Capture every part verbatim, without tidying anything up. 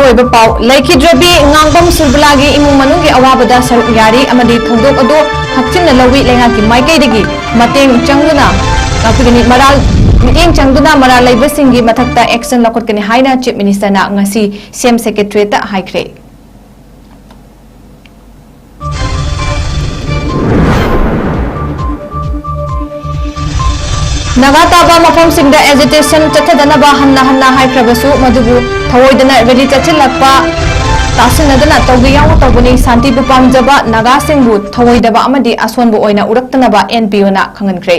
ꯑꯣꯏꯕ ꯄꯥꯎ꯫ ꯂꯩꯈꯤꯗ꯭ꯔꯕꯤ ꯉꯥꯡꯕꯝ ꯁꯨꯔꯕꯂꯥꯒꯤ ꯏꯃꯨꯡ ꯃꯅꯨꯡꯒꯤ ꯑꯋꯥꯕꯗ ꯁꯔꯨꯛ ꯌꯥꯔꯤ ꯑꯃꯗꯤ ꯊꯧꯗꯣꯛ ꯑꯗꯨ ꯍꯛꯆꯤꯟꯅ ꯂꯧꯏ꯫ ꯂꯩꯉꯥꯛꯀꯤ ꯃꯥꯏꯀꯩꯗꯒꯤ ꯃꯇꯦꯡ ꯆꯪꯗꯨꯅ, ꯉꯥꯛꯄꯤꯒꯅꯤ꯫ ꯃꯔꯥꯜ, ꯃꯤꯠꯌꯦꯡ ꯆꯪꯗꯨꯅ ꯃꯔꯥꯜ ꯂꯩꯕꯁꯤꯡꯒꯤ ꯃꯊꯛꯇ action ꯂꯧꯈꯠꯀꯅꯤ ꯍꯥꯏꯅ Chief Minister ꯅ ꯉꯁꯤ C M Secretariat ꯇ ꯍꯥꯏꯈ꯭ꯔꯦ꯫ ꯅꯥꯒꯥ ꯇꯥꯕ ꯃꯐꯝꯁꯤꯡꯗ agitation ꯆꯠꯊꯗꯅꯕ ꯍꯟꯅ ꯍꯟꯅ ꯍꯥꯏꯈ꯭ꯔꯕꯁꯨ, ꯃꯗꯨꯕꯨ ꯊꯧꯑꯣꯏꯗꯅ rally ꯆꯠꯁꯤꯜꯂꯛꯄ ꯇꯥꯁꯤꯟꯅꯗꯅ ꯇꯧꯒꯦ ꯌꯥꯎꯅ ꯇꯧꯕꯅꯤ꯫ ꯁꯥꯟꯇꯤꯕꯨ ꯄꯥꯝꯖꯕ ꯅꯥꯒꯥꯁꯤꯡꯕꯨ ꯊꯧꯑꯣꯏꯗꯕ ꯑꯃꯗꯤ ꯑꯁꯣꯟꯕ ꯑꯣꯏꯅ ꯎꯔꯛꯇꯅꯕ N P O ꯅ ꯈꯪꯍꯟꯈ꯭ꯔꯦ꯫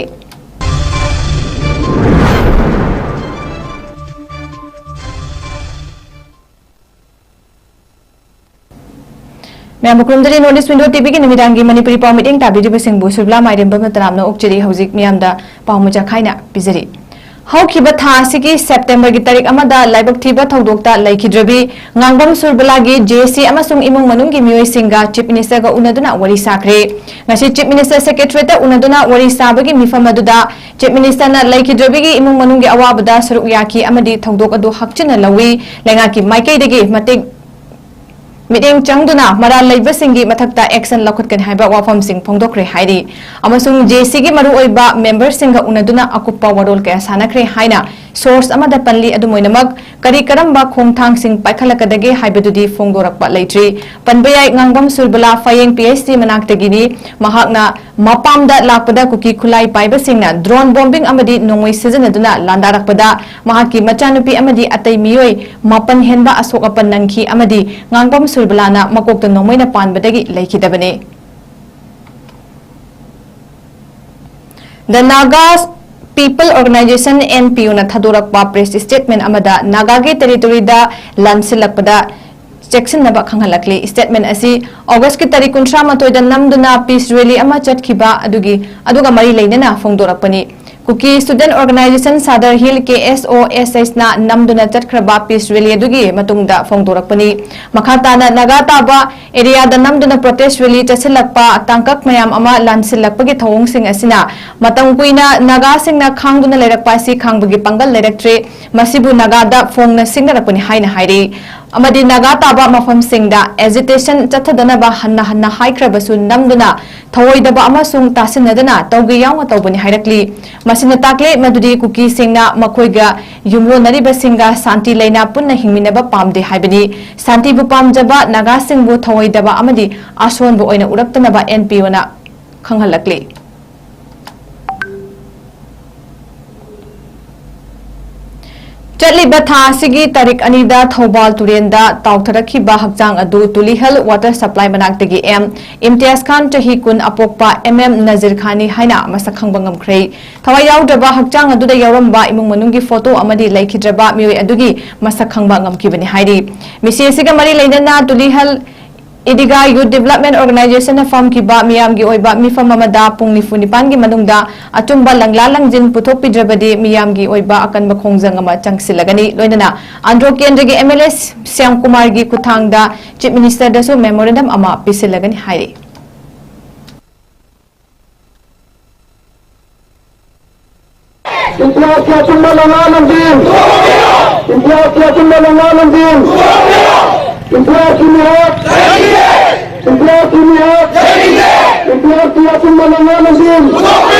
ꯃꯌꯥꯝꯕꯨ ꯈꯨꯔꯨꯝꯖꯔꯤ꯫ North East Window T V ꯒꯤ ꯅꯨꯃꯤꯗꯥꯡꯒꯤ ꯃꯅꯤꯄꯨꯔꯤ ꯄꯥꯎ ꯃꯤꯠꯌꯦꯡ ꯇꯥꯕꯤꯔꯤꯕꯁꯤꯡꯕꯨ ꯁꯨꯔꯕꯂꯥ ꯃꯥꯏꯔꯦꯝꯕꯝꯅ ꯇꯔꯥꯝꯅ ꯑꯣꯛꯆꯔꯤ꯫ ꯍꯧꯖꯤꯛ ꯃꯤꯌꯥꯝꯗ ꯄꯥꯎ ꯃꯆꯥ ꯈꯥꯏꯅ ꯄꯤꯖꯔꯤ꯫ ꯍꯧꯈꯤꯕ ꯊꯥ ꯑꯁꯤꯒꯤ September ꯒꯤ ꯇꯥꯔꯤꯛ ꯑꯃꯗ ꯂꯥꯏꯕꯛ ꯊꯤꯕ ꯊꯧꯗꯣꯛꯇ ꯂꯩꯈꯤꯗ꯭ꯔꯕꯤ ꯉꯥꯡꯕꯝ ꯁꯨꯔꯕꯂꯥꯒꯤ J C ꯑꯃꯁꯨꯡ ꯏꯃꯨꯡ ꯃꯅꯨꯡꯒꯤ ꯃꯤꯑꯣꯏꯁꯤꯡꯒ Chief Minister ꯒ ꯎꯅꯗꯨꯅ ꯋꯥꯔꯤ ꯁꯥꯈ꯭ꯔꯦ꯫ ꯉꯁꯤ Chief Minister Secretariat ꯇ ꯎꯅꯗꯨꯅ ꯋꯥꯔꯤ ꯁꯥꯕꯒꯤ ꯃꯤꯐꯝ ꯑꯗꯨꯗ Chief Minister ꯅ ꯂꯩꯈꯤꯗ꯭ꯔꯕꯤꯒꯤ ꯏꯃꯨꯡ ꯃꯅꯨꯡꯒꯤ ꯑꯋꯥꯕꯗ ꯁꯔꯨꯛ ꯌꯥꯈꯤ ꯑꯃꯗꯤ ꯊꯧꯗꯣꯛ ꯑꯗꯨ ꯍꯛꯆꯤꯟꯅ ꯂꯧꯏ꯫ ꯂꯩꯉꯥꯛꯀꯤ ꯃꯥꯏꯀꯩꯗꯒꯤ ꯃꯇꯤꯛ ꯃꯤꯠꯌꯦꯡ ꯆꯪꯗꯨꯅ ꯃꯔꯥꯜ ꯂꯩꯕꯁꯤꯡꯒꯤ ꯃꯊꯛꯇ action ꯂꯧꯈꯠꯀꯅꯤ ꯍꯥꯏꯕ ꯋꯥꯐꯝꯁꯤꯡ ꯐꯣꯡꯗꯣꯛꯈ꯭ꯔꯦ ꯍꯥꯏꯔꯤ꯫ ꯑꯃꯁꯨꯡ J C ꯒꯤ ꯃꯔꯨꯑꯣꯏꯕ member ꯁꯤꯡꯒ ꯎꯅꯗꯨꯅ ꯑꯀꯨꯞꯄ ꯋꯥꯔꯣꯜ ꯀꯌꯥ ꯁꯥꯟꯅꯈ꯭ꯔꯦ ꯍꯥꯏꯅ source ꯑꯃꯗ ꯄꯜꯂꯤ꯫ ꯑꯗꯨꯝ ꯑꯣꯏꯅꯃꯛ, ꯀꯔꯤ ꯀꯔꯝꯕ ꯈꯣꯡꯊꯥꯡꯁꯤꯡ ꯄꯥꯏꯈꯠꯂꯛꯀꯗꯒꯦ ꯍꯥꯏꯕꯗꯨꯗꯤ ꯐꯣꯡꯗꯣꯔꯛꯄ ꯂꯩꯇ꯭ꯔꯤ꯫ ꯄꯟꯕ ꯌꯥꯏ, ꯉꯥꯡꯕꯝ ꯁꯨꯔꯕꯂꯥ ꯐꯌꯦꯡ P H C ꯃꯅꯥꯛꯇꯒꯤꯅꯤ꯫ ꯃꯍꯥꯛꯅ ꯃꯄꯥꯝꯗ ꯂꯥꯛꯄꯗ ꯀꯨꯀꯤ ꯈꯨꯠꯂꯥꯏ ꯄꯥꯏꯕꯁꯤꯡꯅ drone bombing ꯑꯃꯗꯤ ꯅꯣꯡꯃꯩ ꯁꯤꯖꯤꯟꯅꯗꯨꯅ ꯂꯥꯟꯗꯥꯔꯛꯄꯗ ꯃꯍꯥꯛꯀꯤ ꯃꯆꯥꯅꯨꯄꯤ ꯑꯃꯗꯤ ꯑꯇꯩ ꯃꯤꯑꯣꯏ ꯃꯥꯄꯟ ꯍꯦꯟꯕ ꯑꯁꯣꯛ ꯑꯄꯟ ꯅꯪꯈꯤ ꯑꯃꯗꯤ ꯉꯥꯡꯕꯝ ꯁꯨꯔꯕꯂꯥꯅ ꯃꯀꯣꯛꯇ ꯅꯣꯡꯃꯩꯅ ꯄꯥꯟꯕꯗꯒꯤ ꯂꯩꯈꯤꯗꯕꯅꯤ꯫ The Naga People Organization, N P O ꯅ ꯊꯥꯗꯣꯔꯛꯄ press statement ꯑꯃꯗ ꯅꯥꯒꯥꯒꯤ territory ꯗ ꯂꯥꯟꯁꯤꯜꯂꯛꯄꯗ ꯆꯦꯛꯁꯤꯟꯅꯕ ꯈꯪꯍꯜꯂꯛꯂꯤ꯫ Statement ꯑꯁꯤ August ꯀꯤ ꯇꯥꯔꯤꯛ ꯀꯨꯟꯊ꯭ꯔꯥ ꯃꯥꯊꯣꯏꯗ ꯅꯝꯗꯨꯅ peace rally ꯑꯃ ꯆꯠꯈꯤꯕ ꯑꯗꯨꯒꯤ, ꯑꯗꯨꯒ ꯃꯔꯤ ꯂꯩꯅꯅ ꯐꯣꯡꯗꯣꯔꯛꯄꯅꯤ꯫ Kuki Student Organization Sadar Hill, K S O S H ꯅ ꯅꯝꯗꯨꯅ ꯆꯠꯈ꯭ꯔꯕ peace rally ꯑꯗꯨꯒꯤ ꯃꯇꯨꯡꯗ ꯐꯣꯡꯗꯣꯔꯛꯄꯅꯤ꯫ ꯃꯈꯥ ꯇꯥꯅ ꯅꯥꯒꯥ ꯇꯥꯕ area ꯗ ꯅꯝꯗꯨꯅ protest rally ꯆꯠꯁꯤꯜꯂꯛꯄ ꯇꯥꯡꯀꯛ ꯃꯌꯥꯝ ꯑꯃ ꯂꯥꯟꯁꯤꯜꯂꯛꯄꯒꯤ ꯊꯧꯑꯣꯡꯁꯤꯡ ꯑꯁꯤꯅ ꯃꯇꯝ ꯀꯨꯏꯅ ꯅꯥꯒꯥꯁꯤꯡꯅ ꯈꯥꯡꯗꯨꯅ ꯂꯩꯔꯛꯄ ꯑꯁꯤ ꯈꯥꯡꯕꯒꯤ ꯄꯥꯡꯒꯜ ꯂꯩꯔꯛꯇ꯭ꯔꯦ꯫ ꯃꯁꯤꯕꯨ ꯅꯥꯒꯥꯗ ꯐꯣꯡꯅ ꯁꯤꯡꯅꯔꯛꯄꯅꯤ ꯍꯥꯏꯅ ꯍꯥꯏꯔꯤ꯫ ꯑꯃꯗꯤ ꯅꯥꯒꯥ ꯇꯥꯕ ꯃꯐꯝꯁꯤꯡꯗ ꯑꯦꯖꯤꯇꯦꯁꯟ ꯆꯠꯊꯗꯅꯕ ꯍꯟꯅ ꯍꯟꯅ ꯍꯥꯏꯈ꯭ꯔꯕꯁꯨ ꯅꯝꯗꯨꯅ ꯊꯧꯑꯣꯏꯗꯕ ꯑꯃꯁꯨꯡ ꯇꯥꯁꯤꯟꯅꯗꯅ ꯇꯧꯒꯦ ꯌꯥꯎꯅ ꯇꯧꯕꯅꯤ ꯍꯥꯏꯔꯛꯂꯤ꯫ ꯃꯁꯤꯅ ꯇꯥꯛꯂꯦ ꯃꯗꯨꯗꯤ ꯀꯨꯀꯤꯁꯤꯡꯅ ꯃꯈꯣꯏꯒ ꯌꯨꯝꯂꯣꯟꯅꯔꯤꯕꯁꯤꯡꯒ ꯁꯥꯟꯇꯤ ꯂꯩꯅ ꯄꯨꯟꯅ ꯍꯤꯡꯃꯤꯟꯅꯕ ꯄꯥꯝꯗꯦ ꯍꯥꯏꯕꯅꯤ꯫ ꯁꯥꯟꯇꯤꯕꯨ ꯄꯥꯝꯖꯕ ꯅꯥꯒꯥꯁꯤꯡꯕꯨ ꯊꯧꯑꯣꯏꯗꯕ ꯑꯃꯗꯤ ꯑꯁꯣꯟꯕ ꯑꯣꯏꯅ ꯎꯔꯛꯇꯅꯕ ꯑꯦꯟ ꯄꯤ ꯑꯣꯅ ꯈꯪꯍꯜꯂꯛꯂꯤ꯫ ꯆꯠꯂꯤꯕ ꯊꯥ ꯑꯁꯤꯒꯤ ꯇꯥꯔꯤꯛ ꯑꯅꯤꯗ ꯊꯧꯕꯥꯜ ꯇꯨꯔꯦꯟꯗ ꯇꯥꯎꯊꯔꯛꯈꯤꯕ ꯍꯛꯆꯥꯡ ꯑꯗꯨ ꯇꯨꯂꯤꯍꯜ ꯋꯥꯇꯔ ꯁꯄ꯭ꯂꯥꯏ ꯃꯅꯥꯛꯇꯒꯤ ꯑꯦꯝ ꯏꯝꯇꯤꯌꯥꯖ ꯈꯥꯟ, ꯆꯍꯤ ꯀꯨꯟ, ꯑꯄꯣꯛꯄ ꯑꯦꯝ ꯑꯦꯝ ꯅꯖꯤꯔ ꯈꯥꯟꯅꯤ ꯍꯥꯏꯅ ꯃꯁꯛ ꯈꯪꯕ ꯉꯝꯈ꯭ꯔꯦ꯫ ꯊꯋꯥꯏ ꯌꯥꯎꯗ꯭ꯔꯕ ꯍꯛꯆꯥꯡ ꯑꯗꯨꯗ ꯌꯥꯎꯔꯝꯕ ꯏꯃꯨꯡ ꯃꯅꯨꯡꯒꯤ ꯐꯣꯇꯣ ꯑꯃꯗꯤ ꯂꯩꯈꯤꯗ꯭ꯔꯕ ꯃꯤꯑꯣꯏ ꯑꯗꯨꯒꯤ ꯃꯁꯛ ꯈꯪꯕ ꯉꯝꯈꯤꯕꯅꯤ ꯍꯥꯏꯔꯤ꯫ ꯃꯤꯁꯤ ꯑꯁꯤꯒ ꯃꯔꯤ ꯂꯩꯅꯅ ꯇꯨꯂꯤꯍꯜ ꯏꯗꯤꯒꯥ ꯌꯨꯠ ꯗꯤꯕꯦꯂꯞꯃꯦꯟ ꯑꯣꯔꯒꯅꯥꯏꯖꯦꯁꯟꯅ ꯐꯝꯈꯤꯕ ꯃꯤꯌꯥꯝꯒꯤ ꯑꯣꯏꯕ ꯃꯤꯐꯝ ꯑꯃꯗ ꯄꯨꯡ ꯅꯤꯐꯨ ꯅꯤꯄꯥꯟꯒꯤ ꯃꯅꯨꯡꯗ ꯑꯆꯨꯝꯕ ꯂꯪꯂꯥ ꯂꯪꯖꯤꯟ ꯄꯨꯊꯣꯛꯄꯤꯗ꯭ꯔꯕꯗꯤ ꯃꯤꯌꯥꯝꯒꯤ ꯑꯣꯏꯕ ꯑꯀꯟꯕ ꯈꯣꯡꯖꯪ ꯑꯃ ꯆꯪꯁꯤꯜꯂꯒꯅꯤ꯫ ꯂꯣꯏꯅꯅ ꯑꯟꯗ꯭ꯔꯣ ꯀꯦꯟꯗ꯭ꯔꯒꯤ ꯑꯦꯝ ꯑꯦꯜ ꯑꯦ ꯁ꯭ꯌꯥꯝ ꯀꯨꯃꯥꯔꯒꯤ ꯈꯨꯠꯊꯥꯡꯗ ꯆꯤꯐ ꯃꯤꯅꯤꯁꯇꯔꯗꯁꯨ ꯃꯦꯃꯣꯔꯦꯟꯗꯝ ꯑꯃ ꯄꯤꯁꯤꯜꯂꯒꯅꯤ ꯍꯥꯏꯔꯤ꯫ ꯏꯝꯇꯤꯌꯥꯖꯀꯤ ꯑꯆꯨꯝꯕ ꯂꯪꯂꯥ ꯂꯪꯖꯤꯟ! ꯏꯝꯇꯤꯌꯥꯖꯀꯤ ꯑꯆꯨꯝꯕ ꯂꯪꯂꯥ ꯂꯪꯖꯤꯟ! ꯏꯝꯇꯤꯌꯥꯖꯀꯤ ꯃꯤꯍꯨꯠ! ꯏꯝꯇꯤꯌꯥꯖꯀꯤ ꯃꯤꯍꯨꯠ! ꯏꯝꯇꯤꯌꯥꯖꯀꯤ ꯑꯆꯨꯝꯕ ꯂꯪꯂꯥ ꯂꯪꯖꯤꯟ!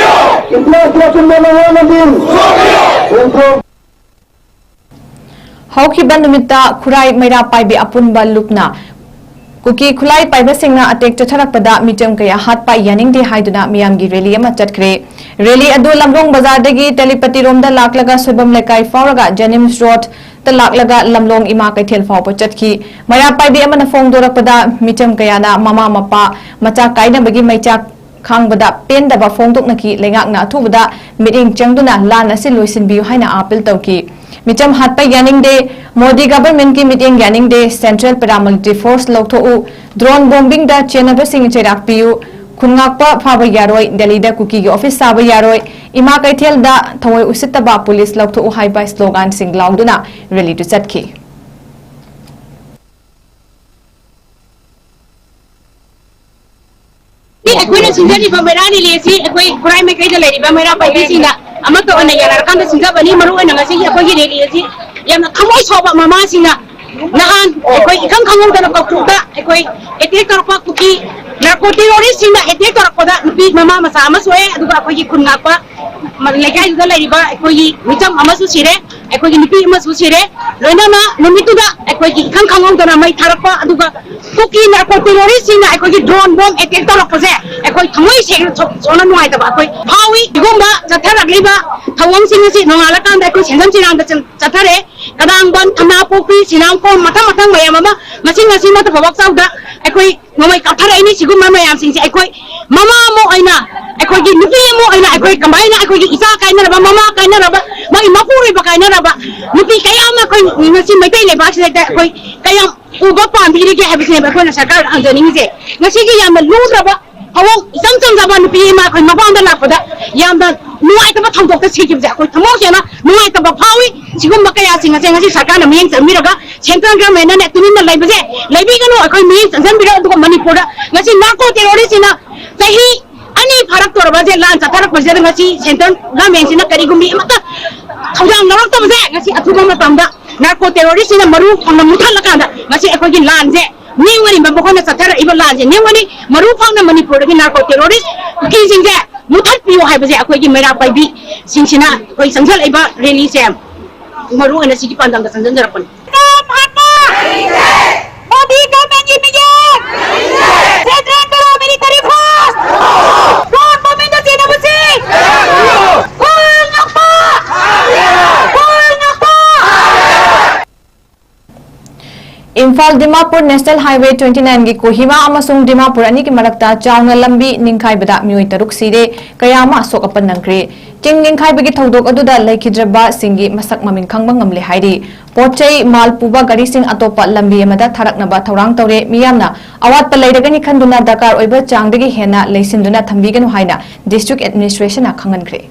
ꯏꯝꯇꯤꯌꯥꯖꯀꯤ ꯑꯆꯨꯝꯕ ꯂꯪꯂꯥ ꯂꯪꯖꯤꯟ! ꯍꯧꯈꯤꯕ ꯅꯨꯃꯤꯠꯇ ꯈꯨꯔꯥꯏ ꯃꯩꯔꯥ ꯄꯥꯏꯕꯤ ꯑꯄꯨꯟꯕ ꯂꯨꯞꯅ ꯀꯨꯀꯤ ꯈꯨꯠꯂꯥꯏ ꯄꯥꯏꯕꯁꯤꯡꯅ ꯑꯇꯦꯛ ꯆꯠꯊꯔꯛꯄꯗ ꯃꯤꯆꯝ ꯀꯌꯥ ꯍꯥꯠꯄ ꯌꯥꯅꯤꯡꯗꯦ ꯍꯥꯏꯗꯨꯅ ꯃꯤꯌꯥꯝꯒꯤ ꯔꯦꯂꯤ ꯑꯃ ꯆꯠꯈ꯭ꯔꯦ꯫ ꯔꯦꯂꯤ ꯑꯗꯨ ꯂꯝꯂꯣꯡ ꯕꯖꯥꯔꯗꯒꯤ ꯇꯦꯂꯤꯄꯇꯤꯔꯣꯝꯗ ꯂꯥꯛꯂꯒ ꯁꯣꯏꯕꯝ ꯂꯩꯀꯥꯏ ꯐꯥꯎꯔꯒ ꯖꯦꯅꯤꯝꯁ ꯔꯣꯗꯇ ꯂꯥꯛꯂꯒ ꯂꯝꯂꯣꯡ ꯏꯃꯥ ꯀꯩꯊꯦꯜ ꯐꯥꯎꯕ ꯆꯠꯈꯤ꯫ ꯃꯩꯔꯥ ꯄꯥꯏꯕꯤ ꯑꯃꯅ ꯐꯣꯡꯗꯣꯔꯛꯄꯗ ꯃꯤꯆꯝ ꯀꯌꯥꯅ ꯃꯃꯥ ꯃꯄꯥ ꯃꯆꯥ ꯀꯥꯏꯅꯕꯒꯤ ꯃꯩꯆꯥꯛ ꯈꯥꯡꯕꯗ ꯄꯦꯟꯗꯕ ꯐꯣꯡꯗꯣꯛꯅꯈꯤ꯫ ꯂꯩꯉꯥꯛꯅ ꯑꯊꯨꯕꯗ ꯃꯤꯠꯌꯦꯡ ꯆꯪꯗꯨꯅ ꯂꯥꯟ ꯑꯁꯤ ꯂꯣꯏꯁꯤꯟꯕꯤꯌꯨ ꯍꯥꯏꯅ ꯑꯥꯄꯤꯜ ꯇꯧꯈꯤ꯫ ꯃꯤꯆꯝ ꯍꯥꯠꯄ ꯌꯥꯅꯤꯡꯗꯦ, ꯃꯣꯗꯤ ꯒꯚꯔꯟꯃꯦꯟꯠꯀꯤ ꯃꯤꯠꯌꯦꯡ ꯌꯥꯅꯤꯡꯗꯦ, ꯁꯦꯟꯇ꯭ꯔꯦꯜ ꯄꯦꯔꯥꯃꯤꯂꯤꯇꯔꯤ ꯐꯣꯔꯁ ꯂꯧꯊꯣꯛꯎ, ꯗ꯭ꯔꯣꯟ ꯕꯣꯝꯕꯤꯡꯗ ꯆꯦꯟꯅꯕꯁꯤꯡ ꯆꯩꯔꯥꯛ ꯄꯤꯌꯨ, ꯈꯨꯟꯉꯥꯛꯄ ꯐꯥꯕ ꯌꯥꯔꯣꯏ, ꯗꯦꯜꯂꯤꯗ ꯀꯨꯀꯤꯒꯤ ꯑꯣꯐꯤꯁ ꯁꯥꯕ ꯌꯥꯔꯣꯏ, ꯏꯃꯥ ꯀꯩꯊꯦꯜꯗ ꯊꯑꯣꯏ ꯎꯁꯤꯠꯇꯕ ꯄꯨꯂꯤꯁ ꯂꯧꯊꯣꯛꯎ ꯍꯥꯏꯕ ꯁ꯭ꯂꯣꯒꯥꯟꯁꯤꯡ ꯂꯥꯎꯗꯨꯅ ꯔꯦꯂꯤꯗꯨ ꯆꯠꯈꯤ꯫ ꯑꯩꯈꯣꯏꯅ ꯁꯤꯟꯖꯔꯤꯕ ꯃꯩꯔꯥ ꯔꯦꯂꯤ ꯑꯁꯤ ꯑꯩꯈꯣꯏ ꯈꯨꯔꯥꯏ ꯃꯥꯏꯀꯩꯗ ꯂꯩꯔꯤꯕ ꯃꯩꯔꯥ ꯄꯥꯏꯕꯤꯁꯤꯡꯅ ꯑꯃꯠꯇ ꯑꯣꯏꯅ ꯌꯥꯅꯔꯀꯥꯟꯗ ꯁꯤꯟꯖꯕꯅꯤ꯫ ꯃꯔꯨꯑꯣꯏꯅ ꯉꯁꯤꯒꯤ ꯑꯩꯈꯣꯏꯒꯤ ꯔꯦꯂꯤ ꯑꯁꯤ ꯌꯥꯝꯅ ꯊꯃꯣꯏ ꯁꯣꯛꯄ ꯃꯃꯥꯁꯤꯡꯅ ꯅꯍꯥꯟ ꯑꯩꯈꯣꯏ ꯏꯈꯪ ꯈꯪꯍꯧꯗꯅ ꯀꯧꯇ꯭ꯔꯨꯛꯇ ꯑꯩꯈꯣꯏ ꯑꯦꯇꯦꯛ ꯇꯧꯔꯛꯄ ꯀꯨꯀꯤ ꯅꯥꯔꯀꯣ ꯇꯦꯔꯣꯔꯤꯁꯁꯤꯡꯅ ꯑꯦꯇꯦꯛ ꯇꯧꯔꯛꯄꯗ ꯅꯨꯄꯤ ꯃꯃꯥ ꯃꯆꯥ ꯑꯃ ꯁꯣꯛꯑꯦ, ꯑꯗꯨꯒ ꯑꯩꯈꯣꯏꯒꯤ ꯈꯨꯟ ꯉꯥꯛꯄ ꯂꯩꯀꯥꯏꯗꯨꯗ ꯂꯩꯔꯤꯕ ꯑꯩꯈꯣꯏꯒꯤ ꯃꯤꯆꯝ ꯑꯃꯁꯨ ꯁꯤꯔꯦ, ꯑꯩꯈꯣꯏꯒꯤ ꯅꯨꯄꯤ ꯑꯃꯁꯨ ꯁꯤꯔꯦ꯫ ꯂꯣꯏꯅꯅ ꯅꯨꯃꯤꯠꯇꯨꯗ ꯑꯩꯈꯣꯏꯒꯤ ꯏꯈꯪ ꯈꯪꯍꯧꯗꯅ ꯃꯩ ꯊꯥꯔꯛꯄ, ꯑꯗꯨꯒ ꯀꯨꯀꯤ ꯅꯥꯔꯀꯣ ꯇꯦꯔꯣꯔꯤꯁꯁꯤꯡꯅ ꯑꯩꯈꯣꯏꯒꯤ ꯗ꯭ꯔꯣꯟ ꯕꯣꯝ ꯑꯦꯇꯦꯛ ꯇꯧꯔꯛꯄꯁꯦ ꯑꯩꯈꯣꯏ ꯊꯃꯣꯏ ꯁꯦꯡꯅ ꯁꯣꯛꯅ ꯅꯨꯡꯉꯥꯏꯇꯕ ꯑꯩꯈꯣꯏ ꯐꯥꯎꯏ꯫ ꯁꯤꯒꯨꯝꯕ ꯆꯠꯊꯔꯛꯂꯤꯕ ꯊꯧꯑꯣꯡꯁꯤꯡ ꯑꯁꯤ ꯅꯣꯡꯉꯥꯜꯂꯀꯥꯟꯗ ꯑꯩꯈꯣꯏ ꯁꯦꯟꯖꯝ ꯆꯤꯔꯥꯡꯗ ꯆꯠꯊꯔꯦ꯫ ꯀꯗꯥꯡꯕꯟ, ꯈꯝꯅꯥꯄꯣꯛꯄꯤ, ꯁꯤꯅꯥꯝꯀꯣꯝ, ꯃꯊꯪ ꯃꯊꯪ ꯃꯌꯥꯝ ꯑꯃ ꯉꯁꯤ ꯉꯁꯤ ꯅꯠꯇꯕ ꯋꯥꯛꯆꯥꯎꯗ ꯑꯩꯈꯣꯏ ꯅꯣꯡꯃꯩ ꯀꯥꯞꯊꯔꯛꯏꯅꯤ꯫ ꯁꯤꯒꯨꯝꯕ ꯃꯌꯥꯝꯁꯤꯡꯁꯦ ꯑꯩꯈꯣꯏ ꯃꯃꯥ ꯑꯃ ꯑꯣꯏꯅ, ꯑꯩꯈꯣꯏꯒꯤ ꯅꯨꯄꯤ ꯑꯃ ꯑꯣꯏꯅ, ꯑꯩꯈꯣꯏ ꯀꯃꯥꯏꯅ ꯑꯩꯈꯣꯏꯒꯤ ꯏꯆꯥ ꯀꯥꯏꯅꯔꯕ, ꯃꯃꯥ ꯀꯥꯏꯅꯔꯕ, ꯃꯥꯒꯤ ꯃꯄꯨꯔꯣꯏꯕ ꯀꯥꯏꯅꯔꯕ ꯅꯨꯄꯤ ꯀꯌꯥ ꯑꯃ ꯑꯩꯈꯣꯏ ꯉꯁꯤ ꯃꯩꯇꯩ ꯂꯩꯕꯥꯛꯁꯤꯗ ꯑꯩꯈꯣꯏ ꯀꯌꯥꯝ ꯎꯕ ꯄꯥꯝꯕꯤꯔꯤꯒꯦ ꯍꯥꯏꯕꯁꯤꯅꯦꯕ ꯑꯩꯈꯣꯏꯅ ꯁꯔꯀꯥꯔꯗ ꯍꯪꯖꯅꯤꯡꯉꯤꯁꯦ꯫ ꯉꯁꯤꯒꯤ ꯌꯥꯝꯅ ꯂꯨꯗ꯭ꯔꯕ ꯊꯧꯑꯣꯡ ꯏꯆꯝ ꯆꯝꯖꯕ ꯅꯨꯄꯤ ꯑꯃ ꯑꯩꯈꯣꯏ ꯃꯄꯥꯟꯗ ꯂꯥꯛꯄꯗ ꯌꯥꯝꯅ ꯅꯨꯡꯉꯥꯏꯇꯕ ꯊꯧꯗꯣꯛꯇ ꯁꯤꯈꯤꯕꯁꯦ ꯑꯩꯈꯣꯏ ꯊꯃꯣꯏ ꯁꯦꯡꯅ ꯅꯨꯡꯉꯥꯏꯇꯕ ꯐꯥꯎꯏ꯫ ꯁꯤꯒꯨꯝꯕ ꯀꯌꯥꯁꯤꯡ ꯑꯁꯦ ꯉꯁꯤ ꯁꯔꯀꯥꯔꯅ ꯃꯤꯠꯌꯦꯡ ꯆꯪꯕꯤꯔꯒ central government ꯅꯅꯦ ꯇꯨꯃꯤꯟꯅ ꯂꯩꯕꯁꯦ ꯂꯩꯕꯤꯒꯅꯨ, ꯑꯩꯈꯣꯏ ꯃꯤꯠꯌꯦꯡ ꯆꯪꯁꯤꯟꯕꯤꯔꯣ꯫ ꯑꯗꯨꯒ ꯃꯅꯤꯄꯨꯔꯗ ꯉꯁꯤ ꯅꯥꯔꯀꯣ ꯇꯦꯔꯣꯔꯤꯁꯁꯤꯅ ꯆꯍꯤ ꯑꯅꯤ ꯐꯥꯔꯛꯇꯣꯔꯕꯁꯦ ꯂꯥꯟ ꯆꯠꯊꯔꯛꯄꯁꯤꯗ ꯉꯁꯤ central government ꯁꯤꯅ ꯀꯔꯤꯒꯨꯝꯕꯤ ꯑꯃꯠꯇ ꯊꯧꯗꯥꯡ ꯂꯧꯔꯛꯇꯕꯁꯦ ꯉꯁꯤ ꯑꯊꯨꯕ ꯃꯇꯝꯗ ꯅꯥꯔꯀꯣ ꯇꯦꯔꯣꯔꯤꯁꯁꯤꯅ ꯃꯔꯨ ꯐꯪꯅ ꯃꯨꯊꯠꯂꯀꯥꯟꯗ ꯉꯁꯤ ꯑꯩꯈꯣꯏꯒꯤ ꯂꯥꯟꯁꯦ ꯅꯦꯝꯒꯅꯤꯕ, ꯃꯈꯣꯏꯅ ꯆꯠꯊꯔꯛꯏꯕ ꯂꯥꯟꯁꯦ ꯅꯦꯝꯒꯅꯤ꯫ ꯃꯔꯨ ꯐꯪꯅ ꯃꯅꯤꯄꯨꯔꯗꯒꯤ ꯅꯥꯔꯀꯣ ꯇꯦꯔꯣꯔꯤꯁ ꯀꯨꯀꯤꯁꯤꯡꯁꯦ ꯃꯨꯊꯠꯄꯤꯌꯨ ꯍꯥꯏꯕꯁꯦ ꯑꯩꯈꯣꯏꯒꯤ ꯃꯩꯔꯥ ꯄꯥꯏꯕꯤꯁꯤꯡꯁꯤꯅ ꯑꯩꯈꯣꯏ ꯆꯪꯁꯤꯜꯂꯛꯏꯕ ꯔꯦꯂꯤꯁꯦ ꯃꯔꯨ ꯑꯣꯏꯅ ꯁꯤꯒꯤ ꯄꯥꯟꯗꯝꯗ ꯆꯪꯁꯤꯟꯖꯔꯛꯄꯅꯤ꯫ ꯃꯣꯗꯤ ꯒꯚꯔꯟꯃꯦꯟꯠꯀꯤ ꯃꯤꯠꯌꯦꯡ! Central paramilitary force! ꯀꯣꯔꯠ ꯃꯃꯤꯡꯗ ꯆꯦꯟꯅꯕꯁꯤ! ꯈꯨꯜ ꯉꯥꯛꯄ! ꯈꯨꯜ ꯉꯥꯛꯄ! Imphal Dimapur National Highway twenty nine ꯒꯤ ꯀꯣꯍꯤꯃꯥ ꯑꯃꯁꯨꯡ ꯗꯤꯃꯥꯄꯨꯔ ꯑꯅꯤꯒꯤ ꯃꯔꯛꯇ ꯆꯥꯎꯅ ꯂꯝꯕꯤ ꯅꯤꯡꯈꯥꯏꯕꯗ ꯃꯤꯑꯣꯏ ꯇꯔꯨꯛ ꯁꯤꯔꯦ, ꯀꯌꯥ ꯑꯃ ꯑꯁꯣꯛ ꯑꯄꯟ ꯅꯪꯈ꯭ꯔꯦ꯫ ꯆꯤꯡ ꯅꯤꯡꯈꯥꯏꯕꯒꯤ ꯊꯧꯗꯣꯛ ꯑꯗꯨꯗ ꯂꯩꯈꯤꯗ꯭ꯔꯕꯁꯤꯡꯒꯤ ꯃꯁꯛ ꯃꯃꯤꯡ ꯈꯪꯕ ꯉꯝꯂꯦ ꯍꯥꯏꯔꯤ꯫ ꯄꯣꯠ ꯆꯩ ꯃꯥꯜ ꯄꯨꯕ ꯒꯥꯔꯤꯁꯤꯡ ꯑꯇꯣꯞꯄ ꯂꯝꯕꯤ ꯑꯃꯗ ꯊꯥꯔꯛꯅꯕ ꯊꯧꯔꯥꯡ ꯇꯧꯔꯦ꯫ ꯃꯤꯌꯥꯝꯅ ꯑꯋꯥꯠꯄ ꯂꯩꯔꯒꯅꯤ ꯈꯟꯗꯨꯅ ꯗꯔꯀꯥꯔ ꯑꯣꯏꯕ ꯆꯥꯡꯗꯒꯤ ꯍꯦꯟꯅ ꯂꯩꯁꯤꯟꯗꯨꯅ ꯊꯝꯕꯤꯒꯅꯨ ꯍꯥꯏꯅ district administration ꯅ ꯈꯪꯍꯟꯈ꯭ꯔꯦ꯫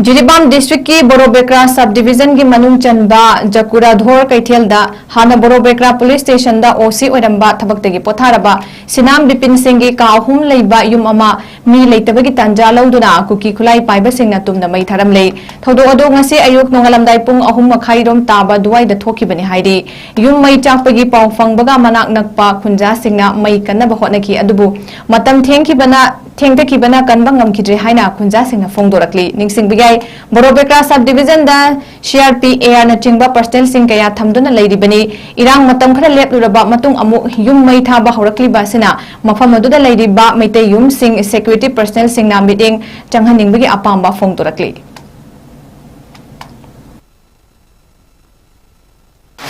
ꯖꯤꯔꯤꯕꯥꯝ ꯗꯤꯁꯇ꯭ꯔꯤꯛꯀꯤ ꯕꯣꯔꯣꯕꯦꯀ꯭ꯔꯥ ꯁꯕ ꯗꯤꯕꯤꯖꯟꯒꯤ ꯃꯅꯨꯡ ꯆꯟꯕ ꯖꯀꯨꯔꯥꯙꯣꯔ ꯀꯩꯊꯦꯜꯗ ꯍꯥꯟꯅ ꯕꯣꯔꯣꯕꯦꯀ꯭ꯔꯥ ꯄꯨꯂꯤꯁ ꯁ꯭ꯇꯦꯁꯟꯗ ꯑꯣ ꯁꯤ ꯑꯣꯏꯔꯝꯕ ꯊꯕꯛꯇꯒꯤ ꯄꯣꯊꯥꯔꯕ ꯁꯤꯅꯥꯝ ꯕꯤꯄꯤꯟ ꯁꯤꯡꯒꯤ ꯀꯥ ꯑꯍꯨꯝ ꯂꯩꯕ ꯌꯨꯝ ꯑꯃ ꯃꯤ ꯂꯩꯇꯕꯒꯤ ꯇꯥꯟꯖꯥ ꯂꯧꯗꯨꯅ ꯀꯨꯀꯤ ꯈꯨꯠꯂꯥꯏ ꯄꯥꯏꯕꯁꯤꯡꯅ ꯇꯨꯝꯅ ꯃꯩ ꯊꯥꯔꯝꯂꯦ꯫ ꯊꯧꯗꯣꯛ ꯑꯗꯨ ꯉꯁꯤ ꯑꯌꯨꯛ ꯅꯣꯡꯉꯥꯜꯂꯝꯗꯥꯏ ꯄꯨꯡ ꯑꯍꯨꯝ ꯃꯈꯥꯏꯔꯣꯝ ꯇꯥꯕ ꯑꯗꯨꯋꯥꯏꯗ ꯊꯣꯛꯈꯤꯕꯅꯤ ꯍꯥꯏꯔꯤ꯫ ꯌꯨꯝ ꯃꯩ ꯆꯥꯛꯄꯒꯤ ꯄꯥꯎ ꯐꯪꯕꯒ ꯃꯅꯥꯛ ꯅꯛꯄ ꯈꯨꯟꯖꯥꯁꯤꯡꯅ ꯃꯩ ꯀꯟꯅꯕ ꯍꯣꯠꯅꯈꯤ, ꯑꯗꯨꯕꯨ ꯃꯇꯝ ꯊꯦꯡꯈꯤꯕꯅ ꯊꯦꯡꯊꯈꯤꯕꯅ ꯀꯟꯕ ꯉꯝꯈꯤꯗ꯭ꯔꯦ ꯍꯥꯏꯅ ꯈꯨꯟꯖꯥꯁꯤꯡꯅ ꯐꯣꯡꯗꯣꯔꯛꯂꯤ꯫ ꯅꯤꯡꯁꯤꯡꯕ ꯌꯥꯏ, ꯕꯣꯔꯣꯕꯦꯀ꯭ꯔꯥ ꯁꯕ ꯗꯤꯕꯤꯖꯟꯗ ꯁꯤ ꯑꯥꯔ ꯄꯤ, ꯑꯦ ꯑꯥꯔꯅꯆꯤꯡꯕ ꯄꯔꯁꯅꯦꯜꯁꯤꯡ ꯀꯌꯥ ꯊꯝꯗꯨꯅ ꯂꯩꯔꯤꯕꯅꯤ꯫ ꯏꯔꯥꯡ ꯃꯇꯝ ꯈꯔ ꯂꯦꯞꯂꯨꯔꯕ ꯃꯇꯨꯡ ꯑꯃꯨꯛ ꯌꯨꯝ ꯃꯩ ꯊꯥꯕ ꯍꯧꯔꯛꯂꯤꯕ ꯑꯁꯤꯅ ꯃꯐꯝ ꯑꯗꯨꯗ ꯂꯩꯔꯤꯕ ꯃꯩꯇꯩ ꯌꯨꯝꯁꯤꯡ ꯁꯦꯀ꯭ꯌꯨꯔꯤꯇꯤ ꯄꯔꯁꯅꯦꯜꯁꯤꯡꯅ ꯃꯤꯠꯌꯦꯡ ꯆꯪꯍꯟꯅꯤꯡꯕꯒꯤ ꯑꯄꯥꯝꯕ ꯐꯣꯡꯗꯣꯔꯛꯂꯤ꯫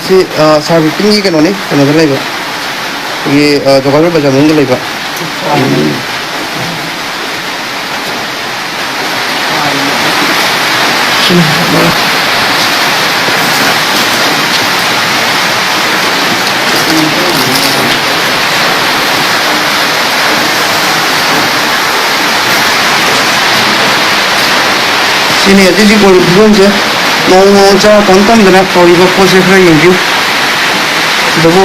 ꯁꯤ, ꯑ, ꯁꯥꯔ ꯕꯤꯄꯤꯟꯒꯤ ꯀꯩꯅꯣꯅꯤ, ꯀꯩꯅꯣꯗ ꯂꯩꯕ, ꯑꯩꯈꯣꯏꯒꯤ, ꯑ, ꯖꯣꯒꯥꯏꯕꯥ ꯕꯖꯥꯔ ꯃꯅꯨꯡꯗ ꯂꯩꯕ꯫ ꯁꯤꯅꯤ ꯍꯧꯖꯤꯛ ꯍꯧꯖꯤꯛ ꯑꯣꯏꯔꯤꯕ ꯐꯤꯕꯝꯁꯦ꯫ ꯅꯣꯡ ꯅꯣꯡ ꯆꯥ ꯀꯝ ꯀꯝꯗꯅ ꯇꯧꯔꯤꯕ ꯄꯣꯠꯁꯦ ꯈꯔ ꯌꯦꯡꯕꯤꯌꯨ꯫ ꯑꯗꯨꯕꯨ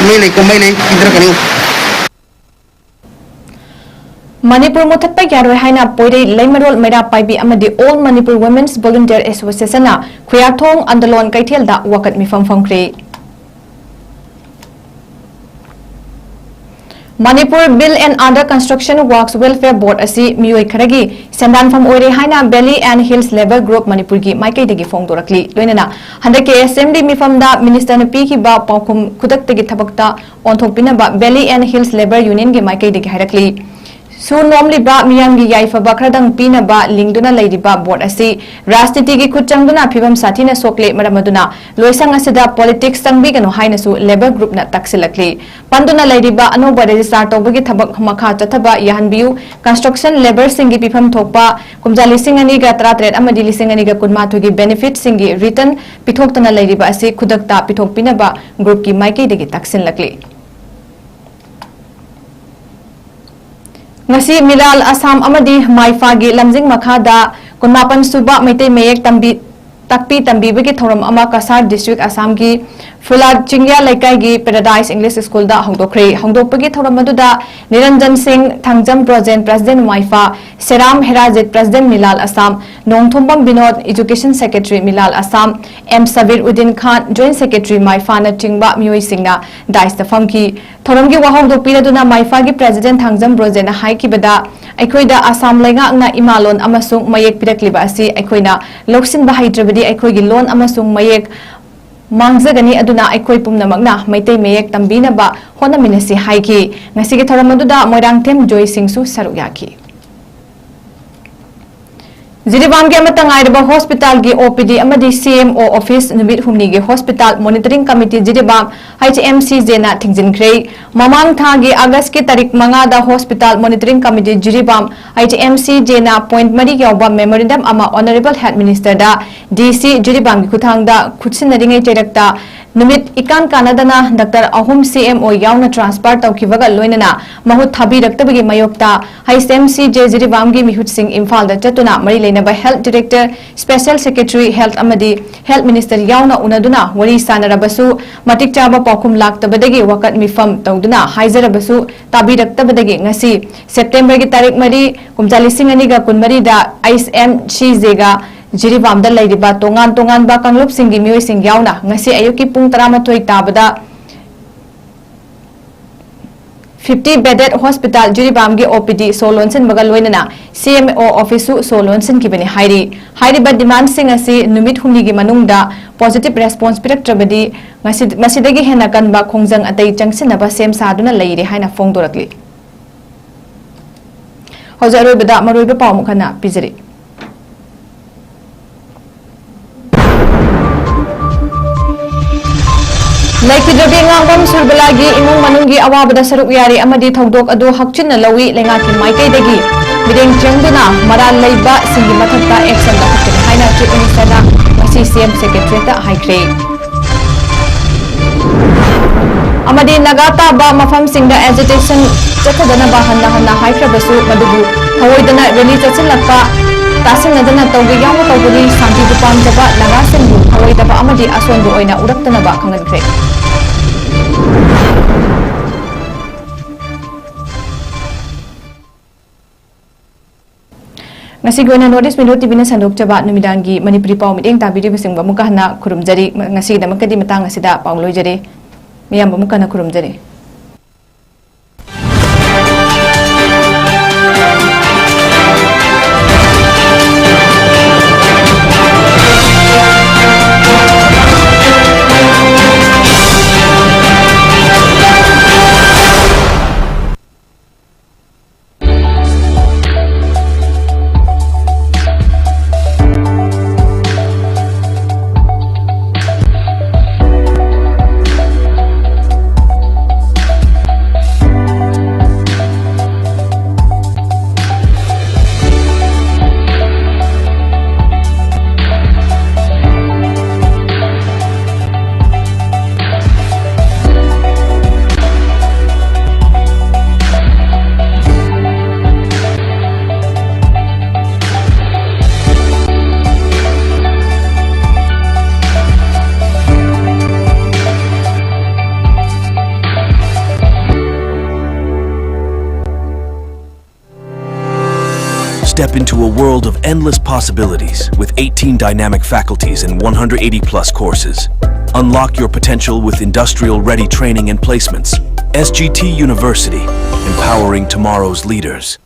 ꯃꯩ ꯂꯩꯀꯣ, ꯃꯩ ꯂꯩ, ꯄꯤꯊꯔꯛꯀꯅꯤ꯫ ꯃꯅꯤꯄꯨꯔ ꯃꯨꯊꯠꯄ ꯌꯥꯔꯣꯏ ꯍꯥꯏꯅ ꯄꯣꯏꯔꯩ ꯂꯩꯃꯔꯣꯜ ꯃꯩꯔꯥ ꯄꯥꯏꯕꯤ ꯑꯃꯗꯤ All Manipur Women's Volunteer Association ꯅ ꯈꯨꯌꯥꯊꯣꯡ ꯑꯟꯗꯂꯣꯟ ꯀꯩꯊꯦꯜꯗ ꯋꯥꯀꯠ ꯃꯤꯐꯝ ꯐꯝꯈ꯭ꯔꯦ꯫ Manipur Build and Under Construction Works Welfare Board ꯑꯁꯤ ꯃꯤꯑꯣꯏ ꯈꯔꯒꯤ ꯁꯦꯟꯗꯥꯟꯐꯝ ꯑꯣꯏꯔꯦ ꯍꯥꯏꯅ Valley and Hills Labour Group ꯃꯅꯤꯄꯨꯔꯒꯤ ꯃꯥꯏꯀꯩꯗꯒꯤ ꯐꯣꯡꯗꯣꯔꯛꯂꯤ꯫ ꯂꯣꯏꯅꯅ ꯍꯟꯗꯛꯀꯤ ꯑꯦꯁꯦꯝꯕ꯭ꯂꯤ ꯃꯤꯐꯝꯗ ꯃꯤꯅꯤꯁꯇꯔꯅ ꯄꯤꯈꯤꯕ ꯄꯥꯎꯈꯨꯝ ꯈꯨꯗꯛꯇꯒꯤ ꯊꯕꯛꯇ ꯑꯣꯟꯊꯣꯛꯄꯤꯅꯕ Valley and Hills Labour Union ꯒꯤ ꯃꯥꯏꯀꯩꯗꯒꯤ ꯍꯥꯏꯔꯛꯂꯤ꯫ ꯁꯨ ꯅꯣꯝꯂꯤꯕ ꯃꯤꯌꯥꯝꯒꯤ ꯌꯥꯏꯐꯕ ꯈꯔꯗꯪ ꯄꯤꯅꯕ ꯂꯤꯡꯗꯨꯅ ꯂꯩꯔꯤꯕ ꯕꯣꯔꯗ ꯑꯁꯤ ꯔꯥꯖꯅꯤꯇꯤꯒꯤ ꯈꯨꯠ ꯆꯪꯗꯨꯅ ꯐꯤꯕꯝ ꯁꯥꯊꯤꯅ ꯁꯣꯛꯂꯦ꯫ ꯃꯔꯝ ꯑꯗꯨꯅ ꯂꯣꯏꯁꯪ ꯑꯁꯤꯗ ꯄꯣꯂꯤꯇꯤꯛꯁ ꯆꯪꯕꯤꯒꯅꯨ ꯍꯥꯏꯅꯁꯨ ꯂꯦꯕꯔ ꯒ꯭ꯔꯨꯞꯅ ꯇꯛꯁꯤꯜꯂꯛꯂꯤ꯫ ꯄꯟꯗꯨꯅ ꯂꯩꯔꯤꯕ ꯑꯅꯧꯕ ꯔꯦꯖꯤꯁꯇꯥꯔ ꯇꯧꯕꯒꯤ ꯊꯕꯛ ꯃꯈꯥ ꯆꯠꯊꯕ ꯌꯥꯍꯟꯕꯤꯌꯨ꯫ ꯀꯟꯁꯇ꯭ꯔꯛꯁꯟ ꯂꯦꯕꯔꯁꯤꯡꯒꯤ ꯄꯤꯐꯝ ꯊꯣꯛꯄ ꯀꯨꯝꯖꯥ ꯂꯤꯁꯤꯡ ꯑꯅꯤꯒ ꯇꯔꯥꯇꯔꯦꯠ ꯑꯃꯗꯤ ꯂꯤꯁꯤꯡ ꯑꯅꯤꯒ ꯀꯨꯟꯃꯥꯊꯣꯏꯒꯤ ꯕꯦꯅꯤꯐꯤꯠꯁꯤꯡꯒꯤ ꯔꯤꯇꯟ ꯄꯤꯊꯣꯛꯇꯅ ꯂꯩꯔꯤꯕ ꯑꯁꯤ ꯈꯨꯗꯛꯇ ꯄꯤꯊꯣꯛꯄꯤꯅꯕ ꯒ꯭ꯔꯨꯞꯀꯤ ꯃꯥꯏꯀꯩꯗꯒꯤ ꯇꯛꯁꯤꯜꯂꯛꯂꯤ꯫ ꯉꯁꯤ ꯃꯤꯂꯥꯜ ꯑꯁꯥꯝ ꯑꯃꯗꯤ ꯃꯥꯏꯐꯥꯒꯤ ꯂꯝꯖꯤꯡ ꯃꯈꯥꯗ ꯀꯨꯟꯃꯥꯄꯟ ꯁꯨꯕ ꯃꯩꯇꯩ ꯃꯌꯦꯛ ꯇꯝꯕꯤ-, ꯇꯥꯛꯄꯤ ꯇꯝꯕꯤꯕꯒꯤ ꯊꯧꯔꯝ ꯑꯃ ꯀꯁꯥꯔ ꯗꯤꯁꯇ꯭ꯔꯤꯛ ꯑꯁꯥꯝꯒꯤ ꯐꯨꯂꯥꯠ ꯆꯤꯡꯌꯥ ꯂꯩꯀꯥꯏꯒꯤ ꯄꯦꯔꯥꯗꯥꯏꯁ ꯏꯪꯂꯤꯁ ꯁ꯭ꯀꯨꯜꯗ ꯍꯧꯗꯣꯛꯈ꯭ꯔꯦ꯫ ꯍꯧꯗꯣꯛꯄꯒꯤ ꯊꯧꯔꯝ ꯑꯗꯨꯗ Niranjan Singh, Thangjam Brojen, president Maipha, Seram Herajit, president Milal Assam, Nongthombam Binod, education secretary Milal Assam, M Sabir Uddin Khan, joint secretary ꯃꯥꯏꯐꯥꯅꯆꯤꯡꯕ ꯃꯤꯑꯣꯏꯁꯤꯡꯅ ꯗꯥꯏꯁꯇ ꯐꯝꯈꯤ꯫ ꯊꯧꯔꯝꯒꯤ ꯋꯥꯍꯧꯗꯣꯛ ꯄꯤꯔꯗꯨꯅ ꯃꯥꯏꯐꯥꯒꯤ ꯄ꯭ꯔꯦꯁꯤꯗꯦꯟꯠ ꯊꯥꯡꯖꯝ ꯕ꯭ꯔꯣꯖꯦꯟꯅ ꯍꯥꯏꯈꯤꯕꯗ, ꯑꯩꯈꯣꯏꯗ ꯑꯁꯥꯝ ꯂꯩꯉꯥꯛꯅ ꯏꯃꯥ ꯂꯣꯟ ꯑꯃꯁꯨꯡ ꯃꯌꯦꯛ ꯄꯤꯔꯛꯂꯤꯕ ꯑꯁꯤ ꯑꯩꯈꯣꯏꯅ ꯂꯧꯁꯤꯟꯕ ꯍꯩꯇ꯭ꯔꯕꯗꯤ ꯑꯩꯈꯣꯏꯒꯤ ꯂꯣꯟ ꯑꯃꯁꯨꯡ ꯃꯌꯦꯛ ꯃꯥꯡꯖꯒꯅꯤ꯫ ꯑꯗꯨꯅ ꯑꯩꯈꯣꯏ ꯄꯨꯝꯅꯃꯛꯅ ꯃꯩꯇꯩ ꯃꯌꯦꯛ ꯇꯝꯕꯤꯅꯕ ꯍꯣꯠꯅꯃꯤꯟꯅꯁꯤ ꯍꯥꯏꯈꯤ꯫ ꯉꯁꯤꯒꯤ ꯊꯧꯔꯝ ꯑꯗꯨꯗ ꯃꯣꯏꯔꯥꯡꯊꯦꯝ ꯖꯣꯏ ꯁꯤꯡꯁꯨ ꯁꯔꯨꯛ ꯌꯥꯈꯤ꯫ ꯖꯤꯔꯤꯕꯥꯝꯒꯤ ꯑꯃꯠꯇ ꯉꯥꯏꯔꯕ ꯍꯣꯁꯄꯤꯇꯥꯜꯒꯤ ꯑꯣ ꯄꯤ ꯗꯤ ꯑꯃꯗꯤ ꯁꯤ ꯑꯦꯝ ꯑꯣ ꯑꯣꯐꯤꯁ ꯅꯨꯃꯤꯠ ꯍꯨꯝꯅꯤꯒꯤ ꯍꯣꯁꯄꯤꯇꯥꯜ ꯃꯣꯅꯤꯇꯔꯤꯡ ꯀꯃꯤꯇꯤ ꯖꯤꯔꯤꯕꯥꯝ ꯍꯩꯆ ꯑꯦꯝ ꯁꯤ ꯖꯦꯅ ꯊꯤꯡꯖꯤꯟꯈ꯭ꯔꯦ꯫ ꯃꯃꯥꯡ ꯊꯥꯒꯤ ꯑꯥꯒꯁꯀꯤ ꯇꯥꯔꯤꯛ ꯃꯉꯥꯗ ꯍꯣꯁꯄꯤꯇꯥꯜ ꯃꯣꯅꯤꯇꯔꯤꯡ ꯀꯃꯤꯇꯤ ꯖꯤꯔꯤꯕꯥꯝ ꯍꯩꯆ ꯑꯦꯝ ꯁꯤ ꯖꯦꯅ ꯄꯣꯏꯟꯠ ꯃꯔꯤ ꯌꯥꯎꯕ ꯃꯦꯃꯣꯔꯦꯟꯗꯝ ꯑꯃ ꯑꯣꯅꯔꯦꯕꯜ ꯍꯦꯗ ꯃꯤꯅꯤꯁꯇꯔꯗ ꯗꯤ ꯁꯤ ꯖꯤꯔꯤꯕꯥꯝꯒꯤ ꯈꯨꯠꯊꯥꯡꯗ ꯈꯨꯠꯁꯤꯟꯅꯔꯤꯉꯩ ꯆꯩꯔꯛꯇ ꯅꯨꯃꯤꯠ ꯏꯀꯥꯟ ꯀꯥꯟꯅꯗꯅ ꯗꯥꯛꯇꯔ ꯑꯍꯨꯝ ꯁꯤ ꯑꯦꯝ ꯑꯣ ꯌꯥꯎꯅ ꯇ꯭ꯔꯥꯟꯁꯐꯔ ꯇꯧꯈꯤꯕꯒ ꯂꯣꯏꯅꯅ ꯃꯍꯨꯠ ꯊꯥꯕꯤꯔꯛꯇꯕꯒꯤ ꯃꯥꯌꯣꯛꯇ ꯍꯩꯆ ꯑꯦꯝ ꯁꯤ ꯖꯦ ꯖꯤꯔꯤꯕꯥꯝꯒꯤ ꯃꯤꯍꯨꯠꯁꯤꯡ ꯏꯝꯐꯥꯜꯗ ꯆꯠꯇꯨꯅ ꯃꯔꯤ ꯂꯩꯅꯕ health director, special secretary health ꯑꯃꯗꯤ ꯍꯦꯜꯊ ꯃꯤꯅꯤꯁꯇꯔ ꯌꯥꯎꯅ ꯎꯅꯗꯨꯅ ꯋꯥꯔꯤ ꯁꯥꯅꯔꯕꯁꯨ ꯃꯇꯤꯛ ꯆꯥꯕ ꯄꯥꯎꯈꯨꯝ ꯂꯥꯛꯇꯕꯗꯒꯤ ꯋꯥꯀꯠ ꯃꯤꯐꯝ ꯇꯧꯗꯨꯅ ꯍꯥꯏꯖꯔꯕꯁꯨ ꯇꯥꯕꯤꯔꯛꯇꯕꯗꯒꯤ ꯉꯁꯤ ꯁꯦꯞꯇꯦꯝꯕꯔꯒꯤ ꯇꯥꯔꯤꯛ ꯃꯔꯤ, ꯀꯨꯝꯖꯥ ꯂꯤꯁꯤꯡ ꯑꯅꯤꯒ ꯀꯨꯟꯃꯔꯤꯗ ꯍꯩꯆ ꯑꯦꯝ ꯁꯤ ꯖꯦꯒ ꯖꯤꯔꯤꯕꯥꯝꯗ ꯂꯩꯔꯤꯕ ꯇꯣꯉꯥꯟ ꯇꯣꯉꯥꯟꯕ ꯀꯥꯡꯂꯨꯞꯁꯤꯡꯒꯤ ꯃꯤꯑꯣꯏꯁꯤꯡ ꯌꯥꯎꯅ ꯉꯁꯤ ꯑꯌꯨꯛꯀꯤ ꯄꯨꯡ ꯇꯔꯥꯃꯥꯊꯣꯏ ꯇꯥꯕꯗ ꯐꯤꯐꯇꯤ ꯕꯦꯗꯦꯗ ꯍꯣꯁꯄꯤꯇꯥꯜ ꯖꯤꯔꯤꯕꯥꯝꯒꯤ ꯑꯣ ꯄꯤ ꯗꯤ ꯁꯣ ꯂꯣꯟꯁꯤꯟꯕꯒ ꯂꯣꯏꯅꯅ ꯁꯤ ꯑꯦꯝ ꯑꯣ ꯑꯣꯐꯤꯁꯁꯨ ꯁꯣ ꯂꯣꯟꯁꯤꯟꯈꯤꯕꯅꯤ ꯍꯥꯏꯔꯤ꯫ ꯍꯥꯏꯔꯤꯕ ꯗꯤꯃꯥꯟꯁꯤꯡ ꯑꯁꯤ ꯅꯨꯃꯤꯠ ꯍꯨꯝꯅꯤꯒꯤ ꯃꯅꯨꯡꯗ ꯄꯣꯖꯤꯇꯤꯚ ꯔꯦꯁꯄꯣꯟꯁ ꯄꯤꯔꯛꯇ꯭ꯔꯕꯗꯤ ꯉꯁꯤ-, ꯃꯁꯤꯗꯒꯤ ꯍꯦꯟꯅ ꯀꯟꯕ ꯈꯣꯡꯖꯪ ꯑꯇꯩ ꯆꯪꯁꯤꯟꯅꯕ ꯁꯦꯝ ꯁꯥꯗꯨꯅ ꯂꯩꯔꯦ ꯍꯥꯏꯅ ꯐꯣꯡꯗꯣꯔꯛꯂꯤ꯫ ꯍꯧꯖꯤꯛ ꯑꯔꯣꯏꯕꯗ ꯃꯔꯨꯑꯣꯏꯕ ꯄꯥꯎ ꯑꯃꯨꯛ ꯍꯟꯅ ꯄꯤꯖꯔꯤ꯫ ꯂꯩꯈꯤꯗ꯭ꯔꯕꯤ ꯉꯥꯡꯕꯝ ꯁꯨꯔꯕꯂꯥꯒꯤ ꯏꯃꯨꯡ ꯃꯅꯨꯡꯒꯤ ꯑꯋꯥꯕꯗ ꯁꯔꯨꯛ ꯌꯥꯔꯤ ꯑꯃꯗꯤ ꯊꯧꯗꯣꯛ ꯑꯗꯨ ꯍꯛꯆꯤꯟꯅ ꯂꯧꯏ꯫ ꯂꯩꯉꯥꯛꯀꯤ ꯃꯥꯏꯀꯩꯗꯒꯤ ꯃꯤꯠꯌꯦꯡ ꯆꯪꯗꯨꯅ ꯃꯔꯥꯜ ꯂꯩꯕꯁꯤꯡꯒꯤ ꯃꯊꯛꯇ ꯑꯦꯛꯁꯟ ꯂꯧꯈꯠꯀꯅꯤ ꯍꯥꯏꯅ ꯆꯤꯐ ꯃꯤꯅꯤꯁꯇꯔꯅ ꯉꯁꯤ ꯁꯤ ꯑꯦꯝ ꯁꯦꯀ꯭ꯔꯦꯇꯔꯤꯌꯦꯠꯇ ꯍꯥꯏꯈ꯭ꯔꯦ꯫ ꯑꯃꯗꯤ ꯅꯥꯒꯥ ꯇꯥꯕ ꯃꯐꯝꯁꯤꯡꯗ ꯑꯦꯖꯤꯇꯦꯁꯟ ꯆꯠꯊꯗꯅꯕ ꯍꯟꯅ ꯍꯟꯅ ꯍꯥꯏꯈ꯭ꯔꯕꯁꯨ, ꯃꯗꯨꯕꯨ ꯊꯑꯣꯏꯗꯅ ꯔꯦꯂꯤ ꯆꯠꯁꯤꯜꯂꯛꯄ, ꯇꯥꯁꯤꯟꯅꯗꯅ ꯇꯧꯒꯦ ꯌꯥꯎꯅ ꯇꯧꯕꯅꯤ꯫ ꯁꯥꯟꯇꯤꯕꯨ ꯄꯥꯝꯖꯕ ꯅꯥꯒꯥꯁꯤꯡꯕꯨ ꯊꯑꯣꯏꯗꯕ ꯑꯃꯗꯤ ꯑꯁꯣꯟꯕ ꯑꯣꯏꯅ ꯎꯔꯛꯇꯅꯕ ꯈꯪꯍꯟꯈ꯭ꯔꯦ꯫ ꯉꯁꯤꯒꯤ ꯑꯣꯏꯅ North East Mirror T V ꯅ ꯁꯟꯗꯣꯛꯆꯕ ꯅꯨꯃꯤꯗꯥꯡꯒꯤ ꯃꯅꯤꯄꯨꯔꯤ ꯄꯥꯎ ꯃꯤꯠꯌꯦꯡ ꯇꯥꯕꯤꯔꯤꯕꯁꯤꯡꯕꯨ ꯑꯃꯨꯛꯀ ꯍꯟꯅ ꯈꯨꯔꯨꯝꯖꯔꯤ꯫ ꯉꯁꯤꯒꯤꯗꯃꯛꯇꯗꯤ ꯃꯇꯥꯡ ꯑꯁꯤꯗ ꯄꯥꯎ ꯂꯣꯏꯖꯔꯦ꯫ ꯃꯤꯌꯥꯝꯕꯨ ꯑꯃꯨꯛꯀ ꯍꯟꯅ ꯈꯨꯔꯨꯝꯖꯔꯤ꯫ Step into a world of endless possibilities with eighteen dynamic faculties and one hundred eighty plus courses. Unlock your potential with industrial ready training and placements. S G T University, empowering tomorrow's leaders.